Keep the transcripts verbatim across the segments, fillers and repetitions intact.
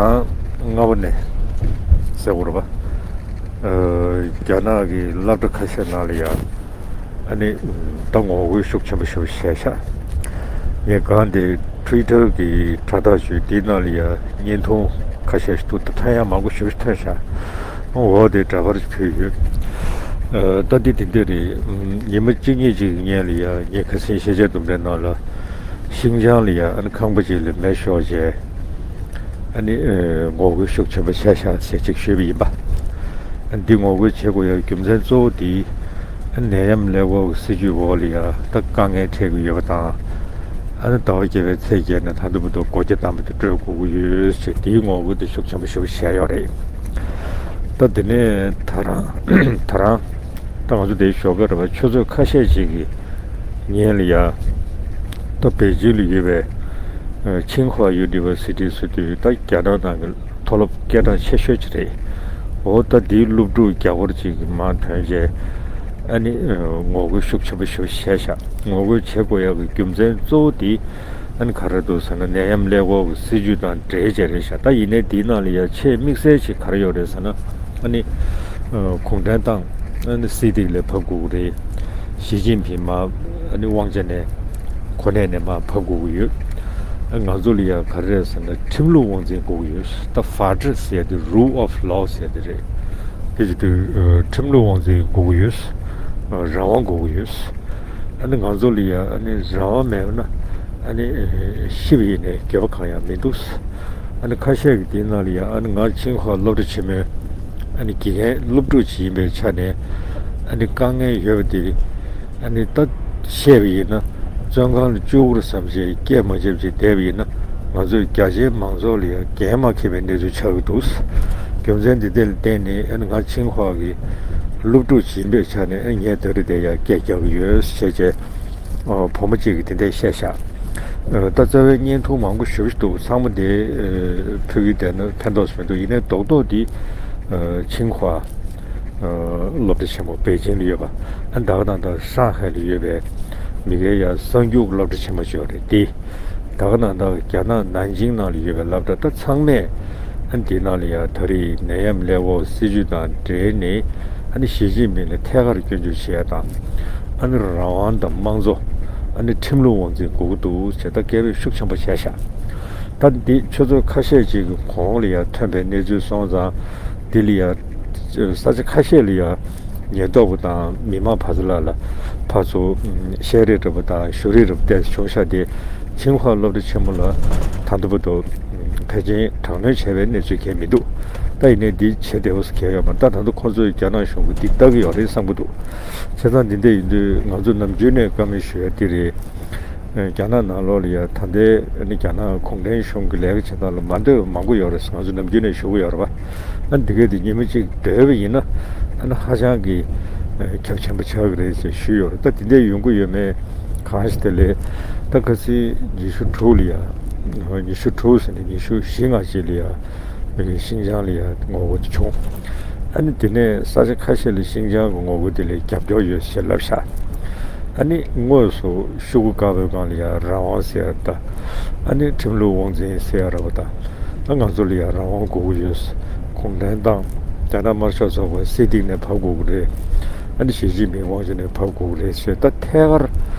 ཨང་། སྔ་པོ་ནས་ཟེར་དགོས་རེད་པ། ཨ། རྒྱ་ནག་གི་སློབ་གྲྭ་ཁ་ཤས་ནང་ལ་ཡང་ཨ་ནི་ད་ངོ་རྒོལ་ཤུགས་ཆེན་པོ་ཞེ་པོ་བྱས་ཤག་ངས་གང་དེ་ཊུའི་ཊར་གི་དྲ་ཐག་ཞུས་དེའི་ནང་ལ་ཡང་བརྙན་ཐུང་ཁ་ཤས་ཤིག་འདུག་ད་ཐོན་ཡག་མང་པོ་ཞེ་པོ་ཞིག་ཐོན་ཤག་འོ་དེ་འདྲ་པར་ཕུལ་ཡོད། ཨ། ད་འདི་དེ་འདྲ་རེད། ཉི་མ་གཅིག་གཉིས་ཅིག་གི་སྔོན་ལ་ཡང་ངས་ཁ་སང་ཤེས་བྱ་དུམ་གྲའི་ནང་ལ་ཤིང་ཅང་ལ་ཡང་ཨ་ནི་ཁང་པ་ཅིག་ལ་མེ་ཤོར་བྱས། ཨ་ནི་ཨ། ངོ་རྒོལ་ཤུགས་ཆེན་པོ་བྱས་ཤག་ཟེར་ཅིག་ཞུས་པ་ཡིན་པ། ཨ། འདི་ངོ་རྒོལ་བྱེད་དགོས་ཡག་རྒྱུ་མཚན་གཙོ་བོ་འདི་ཨ་ནད་ཡམས་ཀླད་ཀོར་གྱི་སྲིད་ཇུས་འོག་ལ་ཡང་ད་དཀའ་ངལ་འཕྲད་ཀྱི་ཡོད་པ་དང་། ཨ་ནི་ཟླ་བ་བརྒྱད་པའི་ཚེས་བརྒྱད་ནས་ད་ལྟ་བར་དུ་སྒོ་རྒྱ་བསྡམས་པ་དེ་སྤྲོད་དགོས་ཀྱི་ཡོད་ཅེས་དེའི་ངོ་རྒོལ་དེ་ཤུགས་ཆེན་པོ་ཞེ་པོ་བྱས་ཡོད་རེད། ད་དེ་ནས་ད་རང་ད་རང་ད་ང་ཚོ་དེའི་ཞོགས་ཀ་རེད་པ། ཆུ་ཚོད་ཁ་ཤས་ཤིག་གི་སྔོན་ལ་ཡ། ད་པེ་ཅིང་ལ་ཡོད་པའི་ཨ། ཆིང་ཧྭ་ཡུ་ནི་ཝར་སི་ཊི་ཟེར་དུས་ད་རྒྱ་ནག་ནང་གི་མཐོ་སློབ་སྐད་གྲགས་ཆེ་ཤོས་ཅིག་རེད། འོ་ད་དེའི་སློབ་ཕྲུག་བརྒྱ་སྐོར་ཅིག་གིས་མར་ཐོན་བྱས་ཨ་ནི་ཨ། ངོ་རྒོལ་ཤུགས་ཆེན་པོ་ཞེ་པོ་བྱས་ཤག་ངོ་རྒོལ་བྱེད་དགོས་ཡག་གི་རྒྱུ་མཚན་གཙོ་བོ་དེ་ཨ་ནི་ག་རེ་འདུག་ཟེར་ན། ནད་ཡམས་ཀླད་ཀོར་གྱི་སྲིད་ཇུས་དང་འབྲེལ་བྱས་རེད་ཤག་ད་ཡིན་ནའི་དེའི་ནང་ལ་ཡ་ཆེས་དམིགས་བསལ་ཅིག་ག་རེ་ཡོད་རེད་ཟེར་ན། ཨ་ནི་ཨ། གུང་ཁྲན་ཏང་ཨ་ནི་སྲིད་སྟེགས་ལས་ཕབ་དགོས་ཀྱི་རེད། ཞི་ཅིན་ཕིང་མར་ཨ་ནི་དབང་ཆ་ནས་གོ་གནས་ནས་མར་ཕབ་དགོས་ཀྱི་ཡོད། ཨ། ང་ཚོ་ལ་ཡ་ག་རེ་རེད་ཟེར་ན། ཁྲིམས་ལུགས་དབང་འཛིན་དགོས་ཀྱི་ཡོད། ད་ཧྥ་ཌི་ཟེར་ཡ་དེ་རུལ་ཨོཕ་ལོ་ཟེར་ཡ་དེ་རེད། དེ་བྱེད་དུས་ཨ། ཁྲིམས་ལུགས་དབང་འཛིན་དགོས་ཀྱི་ཡོད། ཨ། རང་དབང་དགོས་ཀྱི་ཡོད། ཨ་ནི་ང་ཚོ་ལ་ཡ་ཨ་ནི་རང་དབང་མེད་ན་ཨ་ནི་ཤི་བ་ཡིན་ནའི་འགྱོད་པ་གང་ཡང་མི་འདུག་ཨ་ནི་ཁ་ཤས་ཀྱིས་དེའི་ནང་ལ་ཡ་ཨ་ནི་ང་ཆིང་ཧྭ་སློབ་གྲྭ་ཆེན་མོའི་ཨ་ནི་དགེ་རྒན་སློབ་ཕྲུག་ཅིག་ཡིན་པའི་ཆ་ནས་ཨ་ནི་དཀའ་ངལ་ཡོད་པ་དེ་ཨ་ནི་ད་བཤད་པ་ཡིན་ན། བཙོན་ཁང་ལ་བཅུག་དགོས་བསམ་བྱས་སྐད་མ་བརྒྱབ་བྱས་བསྡད་པ་ཡིན་ན། ང་ཚོས་རྒྱ་ཆེའི་མང་ཚོགས་ལ་ཡང་འགན་མ་འཁྱེར་བའི་གནས་ཚུལ་ཆགས་ཀྱི་འདུག་རྒྱུ་མཚན་འདི་དེ་ལ་བརྟེན་ནས་ཨ་ནི་ང་ཆིང་ཧྭ་གི་སློབ་ཕྲུག་ཅིག་ཡིན་པའི་ཆ་ནས་ཨ་ངས་ད་རེས་དེ་ཡང་སྐད་རྒྱག་གི་ཡོད་ཟེར་བྱས། ཨ། བུ་མོ་གཅིག་གིས་དེ་འདྲས་བཤད་ཤག་ཨ། ད་རྩ་བའི་བརྙན་ཐུང་མང་པོ་ཞེ་པོ་ཞིག་འདུག་ཚང་མ་དེ་ཨ། ཕུལ་གྱི་བསྡད་ན་ཕན་ཐོགས་སུ་མི་འདུག་ཡིན་ནའི་རྡོག་རྡོག་འདི་ཨ། ཆིང་ཧྭ་ཨ། སློབ་གྲྭ་ཆེན་མོ་པེ་ཅིང་ལ་ཡོད་པ། ཨ། ད་ག་ནང་ད་ཧྲང་ཧའེ་ལ་ཡོད་པའི་མི་སྒེར་ཡ་གསར་འགྱུར་སློབ་གྲྭ་ཆེན་མོ་ཅིག་ཡོད་རེད་དེ། ད་ག་ནང་ད་རྒྱ་ནག་ནན་ཅིང་ནང་ལ་ཡོད་པའི་སློབ་གྲྭ་ད་ཚང་མས་ཨ་ནི་དེའི་ནང་ལ་ཡ་ད་རེས་ནད་ཡམས་ཀླད་ཀོར་སྲིད་ཇུས་དང་འབྲེལ་ནས་ཨ་ནི་ཞི་ཅིན་ཕིང་ལ་ཐད་ཀར་སྐྱོན་བརྗོད་བྱེད་ཡ་དང་། ཨ་ནི་རང་དབང་དང་དམངས་གཙོ། ཨ་ནི་ཁྲིམས་ལུགས་དབང་འཛིན་དགོས་ཀྱི་འདུག་ཅེས་ད་སྐད་འབོད་ཤུགས་ཆེན་པོ་བྱས་ཤག་ད་འདི་ཆུ་ཚོད་ཁ་ཤས་ཅིག་གི་གོང་ལ་ཡ་ཐོན་པའི་གནས་ཚུལ་སོང་ཙང་། འདི་ལ་ཡ་ས་ཆ་ཁ་ཤས་ལ་ཡ་ཉེན་རྟོག་པ་དང་མི་མང་བར་དུ་ལ་ལ་ཕར་ཚུར་བཤད་རེས་འདྲ་པོ་དང་ཞུ་རེས་འདྲ་པོ་བལྟས་བྱུང་ཤག་དེ་ཆིང་ཧྭ་སློབ་གྲྭ་ཆེན་མོ་ལ་ད་ལྟ་བར་དུ་ཕལ་ཆེར་དྲག་གནོན་བྱས་པའི་གནས་ཚུལ་གང་ཡང་མི་འདུག་ད་ཡིན་ནའི་འདི་བྱེད་བདེ་བོ་གང་ཡང་ཡོད་མ་རེད། ད་ད་དུང་ཁོང་ཚོས་རྒྱ་ནག་གཞུང་གིས་འདི་ལྟ་གི་ཡོད་རེད་བསམ་གྱི་འདུག་བྱས་ཙང་འདི་འདྲ་ཡིན་དུས་ང་ཚོ་ནམ་རྒྱུན་ནས་བཀའ་མོལ་ཞུ་ཡ་འདི་རེད། རྒྱ་ནག་ནང་ལོགས་ལ་ཡ་ད་ལྟའི་ཨ་ནི་རྒྱ་ནག་གུང་ཁྲན་གཞུང་གི་ལས་ཀ་བྱེད་སྟངས་ལ་མ་འདོད་པ་མང་པོ་ཡོད་རེད། ང་ཚོ་ནམ་རྒྱུན་ནས་ཞུ་གི་ཡོད་རེད་པ། ཨ་ནི་འདི་གས་དེ་ཉི་མ་གཅིག་སྡོད་པ་ཡིན་ན་ཨ་ནི་ཧ་ཅང་གི་ཨ། ཁྱབ་ཆེན་པོ་ཆགས་ཀྱི་རེད་ཅེས་ཞུས་ཡོད་རེད། ད་དེ་འདྲ་ཡོང་གི་ཡོད་མེད་གང་ཞིག་དེ་ལས་ད་ཁ་སང་ཉི་ཤུ་དྲུག་ལ་ཡ། ཉི་ཤུ་དྲུག་ཟེར་ནས་ཉི་ཤུ་བཞི་སྔ་རྗེས་ལ་ཡ། ཤིང་ཅང་ལ་ཡ་ངོ་རྒོལ་དེ་བྱུང་། ཨ་ནི་དེ་ནས་ས་ཆ་ཁ་ཤས་ལ་ཤིང་ཅང་གི་ངོ་རྒོལ་དེ་ལ་རྒྱབ་སྐྱོར་ཡོད་ཅེས་ལབ་ཤག་ཨ་ནི་དངོས་སུ་ཤོག་གུ་བཀག་པའི་སྒང་ལ་ཡ་རང་དབང་ཟེར་ཡ་ད། ཨ་ནི་ཁྲིམས་ལུགས་དབང་འཛིན་ཟེར་ཡ་ར་བ་ད། ད་ང་ཚོ་ལ་ཡ་རང་དབང་དགོས་ཀྱི་ཡོད། གུང་ཁྲན་ཏང་རྒྱ་ནག་དམར་ཤོག་ཚོགས་པ་སྲིད་སྟེགས་ནས་ཕབ་དགོས་ཀྱི་རེད། ཨ་ནི་ཞི་ཅིན་ཕིང་དབང་ཆ་ནས་ཕབ་དགོས་ཀྱི་རེད་ཟེར། ད་ཐད་ཀར་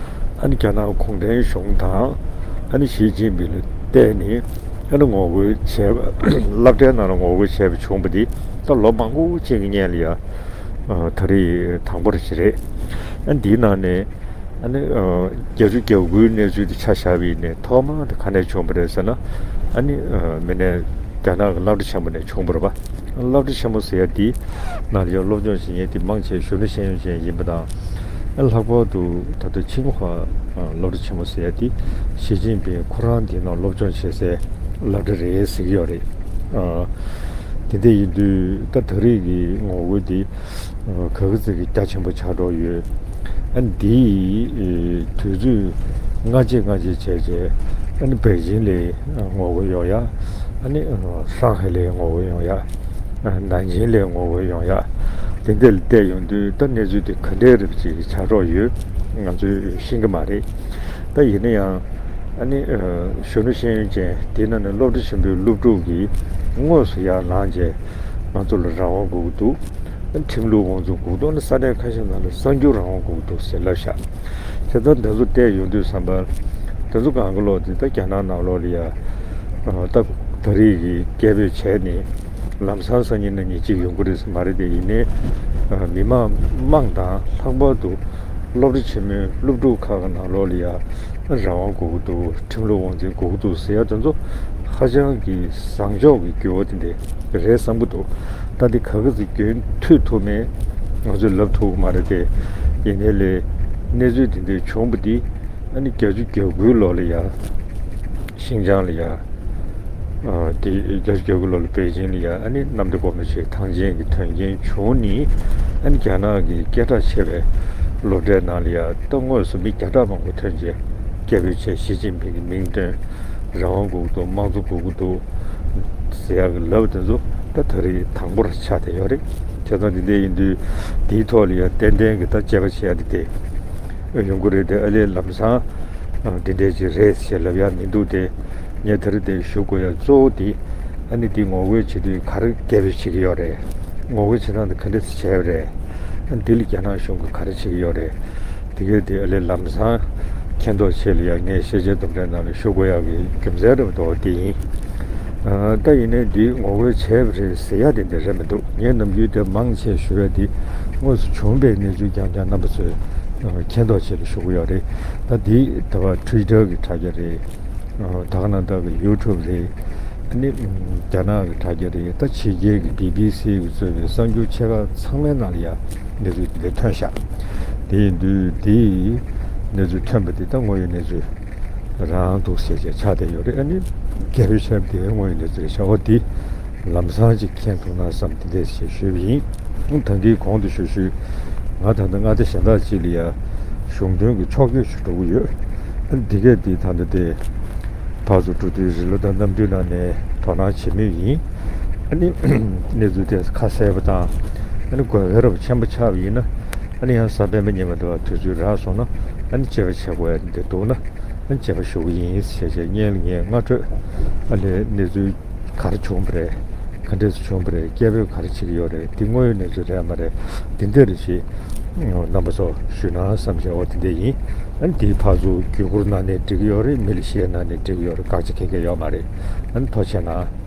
ཨ་ནི་རྒྱ་ནག་གུང་ཁྲན་གཞུང་དང་ཨ་ནི་ཞི་ཅིན་ཕིང་ལ་བལྟས་ནས་ཨ་ནི་ངོ་རྒོལ་བྱས་པ། སློབ་གྲྭའི་ནང་ལ་ངོ་རྒོལ་བྱས་པ་བྱུང་བ་འདི་ད་ལོ་མང་པོ་ཅིག་གི་སྔོན་ལ་ཡ། ཨ། ད་རེས་དང་པོ་རེད་ཅིག་རེད། ཨ། འདིའི་ནང་ནས་ཨ་ནི་ཨ། བརྒྱད་ཅུ་གྱ་དགུའི་གནས་ཚུལ་དེ་ཆ་བཞག་པ་ཡིན་ནའི་ཐོག་མར་དེ་ག་ནས་བྱུང་བ་རེད་ཟེར་ན། ཨ་ནི་ཨ། མི་ནས་རྒྱ་ནག་གི་སློབ་གྲྭ་ཆེན་མོ་ནས་བྱུང་བ་རེད་པ། སློབ་གྲྭ་ཆེན་མོ་ཟེར་ཡ་འདི་ནང་ལ་ཡང་སློབ་སྦྱོང་བྱེད་མཁན་དེ་མང་ཆེ་གཞོན་ནུ་ཤེས་ཡོན་ཅན་ཡིན་པ་དང་། ཨ། ལྷག་པར་དུ་ད་ལྟ་ཆིང་ཧྭ་སློབ་གྲྭ་ཆེན་མོ་ཟེར་ཡ་དེ་ཞི་ཅིན་ཕིང་ཁོ་རང་དེའི་ནང་སློབ་སྦྱོང་བྱེད་སའི་སློབ་གྲྭ་རེད་ཟེར་གྱི་ཡོད་རེད། ཨ། དེ་འདྲ་ཡིན་དུས་ད་ད་རེས་ཀྱི་ངོ་རྒོལ་འདི་ག་གི་ཙི་གི་རྒྱ་ཆེན་པོ་ཆགས་འགྲོ་ཡོད། ཨ། འདི་ཡི་དུས་ཚོད་སྔ་རྗེས་སྔ་རྗེས་བྱས་བྱས། ཨ་ནི་པེ་ཅིང་ལ་ངོ་རྒོལ་ཡོང་ཡ། ཨ་ནི་ཧྲང་ཧའེ་ལ་ངོ་རྒོལ་ཡོང་ཡ། ནན་ཅིང་ལ་ངོ་རྒོལ་ཡོང་ཡ། དེ་འདྲ་ལ་བལྟས་ཡོང་དུས་ད་གནས་ཚུལ་དེ་ག་འདྲའི་རིགས་ཅིག་ཆགས་འགྲོ་ཡོད། ང་ཚོས་ཤེས་ཀྱི་མ་རེད། ད་ཡིན་ན་ཡང་ ཨ་ནི་གཞོན་ནུ་ཤེས་ཡོན་ཅན་དེའི་ནང་ནས་སློབ་གྲྭ་ཆེན་པོའི་སློབ་ཕྲུག་གིས་དངོས་སུ་ཡར་ལངས་བྱས་ང་ཚོ་ལ་རང་དབང་དགོས་ཀྱི་འདུག་ཁྲིམས་ལུགས་དབང་འཛིན་དགོས་ཀྱི་འདུག་ཨ་ནི་ས་གནས་ཁ་ཤས་ནང་ལ་གསར་འགྱུར་རང་དབང་དགོས་ཀྱི་འདུག་ཟེར་ལབ་ཤག་བྱས་ཙང་དེ་ཚོ་བལྟས་ཡོང་དུས་ཙམ་པ་དེ་ཚོ་གང་ག་ལོག་དེ་ད་རྒྱ་ནག་ནང་ལོགས་ལ་ཡ་ད་ད་རེས་ཀྱི་སྐད་འབོད་བྱས་ནས། ལམ་སང་སང་ཉིན་གནངས་ཉིན་གཅིག་ཡོང་གི་རེད་ཟེར་མ་རེད་དེ། ཡིན་ནའི་མི་མང་དམངས་དང་ལྷག་པར་དུ་སློབ་གྲྭ་ཆེན་མོའི་སློབ་ཕྲུག་ཁག་གི་ནང་ལོགས་ལ་ཡ་རང་དབང་དགོས་ཀྱི་འདུག་ཁྲིམས་ལུགས་དབང་འཛིན་དགོས་ཀྱི་འདུག་ཟེར་ཡ་དེ་ཚོ་ཧ་ཅང་གི་བཟང་ཕྱོགས་ཀྱི་འགྱུར་བ་དེ་འདྲ་རེད་བསམ་གྱི་འདུག་ད་འདི་ག་ག་ཚོད་རྒྱུན་མཐུད་ཐུབ་མེད་ང་ཚོས་ལབ་ཐུབ་ཀྱི་མ་རེད་དེ། ཡིན་ནའི་ལས་གནས་ཚུལ་དེ་འདྲ་བྱུང་བ་འདི། ཨ་ནི་བརྒྱད་ཅུ་གྱ་དགུའི་ལོ་ལ་ཡ། ཤིན་ཅང་ལ་ཡ། ཨ་དེ་བརྒྱད་ཅུ་གྱ་དགུ་ལོ་ལ་པེ་ཅིང་ལ་ཡ་ཨ་ནི་གནམ་བདེ་སྒོ་མོ་ཆེའི་ཐང་ཆེན་གྱི་དོན་རྐྱེན་བྱུང་ནི། ཨ་ནི་རྒྱ་ནག་གི་སྐད་གྲགས་ཆེ་བའི་སློབ་གྲྭའི་ནང་ལ་ཡ་ད་དངོས་སུ་མི་བརྒྱ་ཕྲག་མང་པོ་ཐོན་རྗེས་སྐད་འབོད་བྱས། ཞི་ཅིན་ཕིང་གི་མིང་བཏོན། རང་དབང་དགོས་ཀྱི་འདུག་དམངས་གཙོ་དགོས་ཀྱི་འདུག་ཟེར་ཡག་གི་ལབ་དེ་ཚོ་ད་ད་རེས་དང་པོར་ཆགས་བསྡད་ཡོད་རེད། བྱས་ཙང་འདི་འདྲ་ཡིན་དུས་དེའི་ཐོག་ལ་ཡ་ཏན་ཏན་གྱི་ད་དཔྱད་པ་བྱེད་ཡ་འདི་དེ་ཡོང་གི་རེད་དེ། ཨ་ལས་ལམ་སང་འདི་འདྲ་ཅིག་རེད་ཞེས་ལབ་ཡ་མི་འདུག་སྟེ། ངས་ད་རེས་དེ་ཞུ་དགོས་ཡ་གཙོ་བོ་དེ་ཨ་ནི་འདི་ངོ་རྒོལ་བྱེད་དུས་ག་རེ་སྐད་འབོད་བྱེད་ཀྱི་ཡོད་རེད། ངོ་རྒོལ་བྱེད་སྟངས་དེ་ག་འདྲ་བྱས་པ་རེད། ཨ་འདི་ལ་རྒྱ་ནག་གཞུང་གིས་ག་རེ་བྱེད་ཀྱི་ཡོད་རེད། དེ་གས་དེ་ཨ་ལས་ལམ་སང་མཁྱེན་རྟོགས་ཆེད་ལ་ཡང་ངས་ཤེས་བྱའི་དུམ་གྲ་ནང་ལ་ཞུ་དགོས་ཡག་གི་རྒྱུ་མཚན་རེད་པ་འདུག་དེ་ཡིན། ཨ་ད་ཡིན་ནའི་འདི་ངོ་རྒོལ་བྱས་པ་རེད་ཟེར་ཡ་དེ་འདྲ་རེད་མི་འདུག་ངས་ནམ་རྒྱུན་དེ་མང་ཆེ་ཞུ་ཡ་འདི་དངོས་སུ་བྱུང་པའི་གནས་ཚུལ་རྐྱང་རྐྱང་རྣམ་པ་ཚོས་ཨ་མཁྱེན་རྟོགས་ཆེད་ལ་ཞུ་གི་ཡོད་རེད། ད་འདི་ད་བར་ཊུའི་ཊར་གི་དྲ་རྒྱ་རེད། ད་ག་ནང་བདག་གི་ཡུ་ཊུབ་རེད། ཨ་ནི་རྒྱ་ནག་གི་དྲ་རྒྱ་རེད། ད་ཕྱི་རྒྱལ་གྱི་བི་བི་སི་གིས་གཙོས་པའི་གསར་འགྱུར་ཆེ་ཁག་ཚང་མའི་ནང་ལ་ཡང་གནས་ཚུལ་འདི་འདྲ་ཐོན་ཤག་དེ་ཡིན་དུས་འདིའི་གནས་ཚུལ་ཐོན་པ་འདི་ད་དངོས་ཡོད་གནས་ཚུལ་རང་འདུག་ཟེར་བྱས་ཆགས་བསྡད་ཡོད་རེད། ཨ་ནི་སྐད་འབོད་བྱས་པ་དེ་དངོས་ཡོད་གནས་ཚུལ་རེད་ཤག་འོ་འདི་ལམ་སང་ཅིག་མཁྱེན་ཐུབ་ན་བསམ་དེ་འདྲས་ཞེས་ཞུས་པ་ཡིན། ད་འདིའི་གོང་དུ་ཞུ་ཞུས་ང་ད་ལྟ་མངའ་སྡེ་གཞན་དག་ཅིག་ལ་ཡང་གཞུང་དོན་གྱི་ཕྱོགས་བསྐྱོད་ཞིག་འགྲོ་གི་ཡོད། ཨ་ནི་འདི་གས་འདི་ད་ལྟ་དེ་ཕར་ཚུར་འགྲོ་དུས་རི་ལོ་དང་གནམ་གྲུའི་ནང་ནས་དོ་སྣང་བྱེད་མུས་ཡིན། ཨ་ནི་གནས་ཚུལ་དེ་ཁ་གསལ་པོ་དང་ཨ་ནི་དགོས་པའི་རབ་ཆེན་པོ་ཆགས་པ་ཡིན་ན་ཨ་ནི་ཡང་གཟའ་སྤེན་པ་ཉི་མ་འདི་བར་དུས་ཚོད་རག་སོང་ན་ཨ་ནི་དཔྱད་པ་བྱེད་དགོས་ཡ་འདི་འདུག་ན་ཨ་ནི་དཔྱད་པ་ཞུ་གི་ཡིན་ཞེས་བྱས་སྔོན་ལ་ངས་སྔ་དྲོད་ཨ་ནི་གནས་ཚུལ་ག་རེ་བྱུང་བ་རེད། ག་འདྲས་སུ་བྱུང་བ་རེད། སྐད་འབོད་ག་རེ་བྱེད་ཀྱི་ཡོད་རེད། འདི་དངོས་ཡོད་གནས་ཚུལ་རེད་མ་རེད། འདི་འདྲ་རེད་ཞེས་རྣམ་པ་ཚོ་ཞུས་ན་བསམ་བྱས་འོ་དེ་འདྲ་ཡིན། ཨ་ནི་འདིའི་ཕར་ཚུར་བརྒྱུད་བསྐུར་གནང་ནས་འགྲིག་གི་ཡོད་རེད། མི་ལ་བཤད་གནང་ནས་འགྲིག་གི་ཡོད་རེད། བཀག་ཆ་གང་ཡང་ཡོད་མ་རེད། ཨ་ནི་ཐུགས་རྗེ་གནང་།